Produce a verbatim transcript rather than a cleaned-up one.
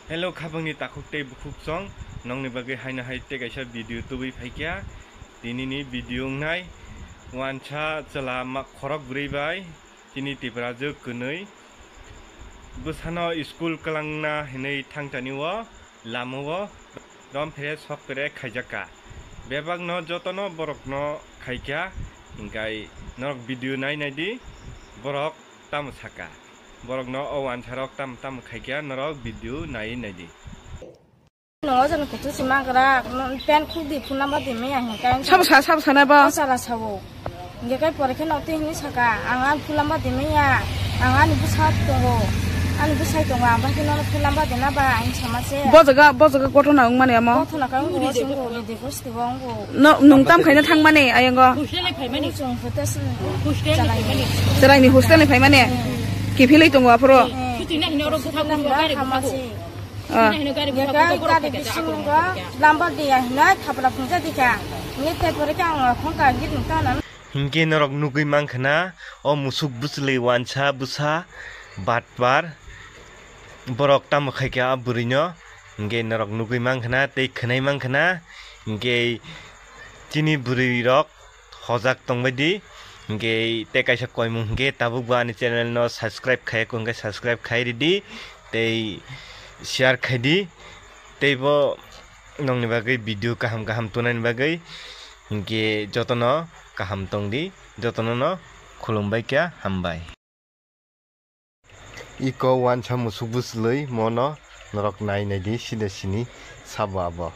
Hello, khabangni takhuk tei bukhuk chong, nongni bagwi haino hai tei kaisa video tubui phaikha. Tinini video wngnai wansa chwla ma-, khorok bwrwi bai chini Tiprajwk kwnwi bwsano school kwlangna hinwi thangtani o lama o rom phere sok phere khaijakka. Bebakno jotono borokno khaikha, hinkhai norok video nai naidi, borok tamo saka. Borokno o wansarok tam tam khaikha norok video nai naidi. No, ojon kutu si magra, pen khuk di phulamba di me ahin kai. Sabo sa, sabo sana ba? O sala sabo. Hingke kai pore khe no tei hinwi saka, ang ani phulamba di me ya, ang ani bwsa tongo, ani bwsai tongo, ang bai khe no phulamba di na ba, ang sama se. Bo jaga, bo jaga gotona wng mani amo? Gotona kai wng bo, wng bo, di di gosti bo wng bo. No, nung tam khaina thang mani ayango? Hostel ni phaimani. Chwng hotel si. Hostel ni phaimani. Chwraini hostel ni phaimani? Hmm. Kiphilwi tongo aphuru? Hmm. Chuti na hino oro bwkha bwkha gari bwkha bo. Ah. Hino gari bwkha bwkha borok gari phaikha, bisingo akorok phaikha. Lamba diya hinai thapla phungsa dikha. Ni te pore khe ang khongka git nung tana. Hinkhe norok nugui mankha na, o musuk bwchwlwi wansa bwsa batpar borok tamo khaikha a bwrwino. Hinkhe norok nugui mankha na tei khwnai mankha na. Hinkhe chini bwrwirok hojak tongbaidi. Hinkhe tei kaisa koimung hinkhe tabukbo ani channel no subscribe khaiya kho hinkhe subscribe khai ridi tei share khaidi. Teibo nongni bagwi video kaham kaham tunani bagwi hinkhe jotono kaham tongdi, jotono no khulumbai kha, hambai. Iko wansa musuk bwchwlwi mono norok nai naidi sida sini sabo abo.